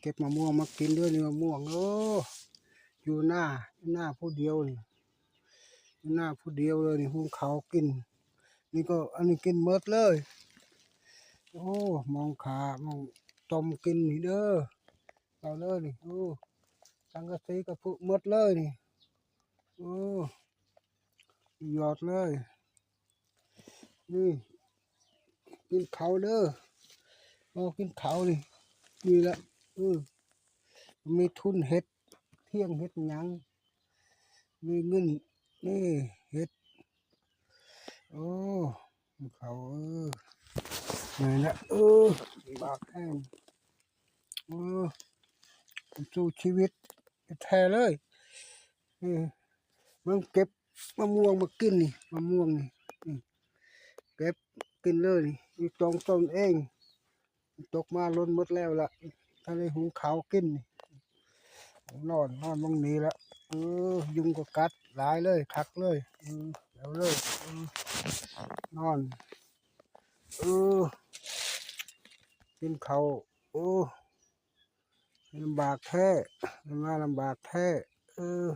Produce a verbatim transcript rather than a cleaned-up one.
เก็บมะม่วงมากินเด้อนี่ มะม่วง โอ้ อยู่หน้า อยู่หน้าผู้เดียวนี่ อยู่หน้าผู้เดียวเลยนี่ หุงข้าวกิน นี่ก็ อันนี้กินหมดเลย โอ้ มองขา มองต้มกินนี่เด้อ เอาเลยนี่ โอ้ สังกะสีก็พุหมดเลยนี่ โอ้ หยอดเลย นี่ กินข้าวเด้อ โอ้ กินข้าวนี่ นี่ละ เออ มีทุนเฮ็ดเที่ยง เฮ็ดหยัง มีเงิน นี่ เฮ็ด โอ้ ข้าว เออ นี่ละ เออ บากแห้ง เออ สู้ชีวิตแท้เลย เออ มันเก็บมะม่วงมากินนี่ มะม่วงนี่ อืม เก็บกินเลยนี่ อยู่ตรงต้นเอง ตกมาหล่นหมดแล้วล่ะ ถ้าได้หุงข้าวกินนี่ นอน นอนหม่องนี้ละ เออ ยุงก็กัดหลายเลย คักเลย เออ เอาเลย เออ นอน เออ กินข้าว โอ้ ลำบากแท้ มาลำบากแท้ เออ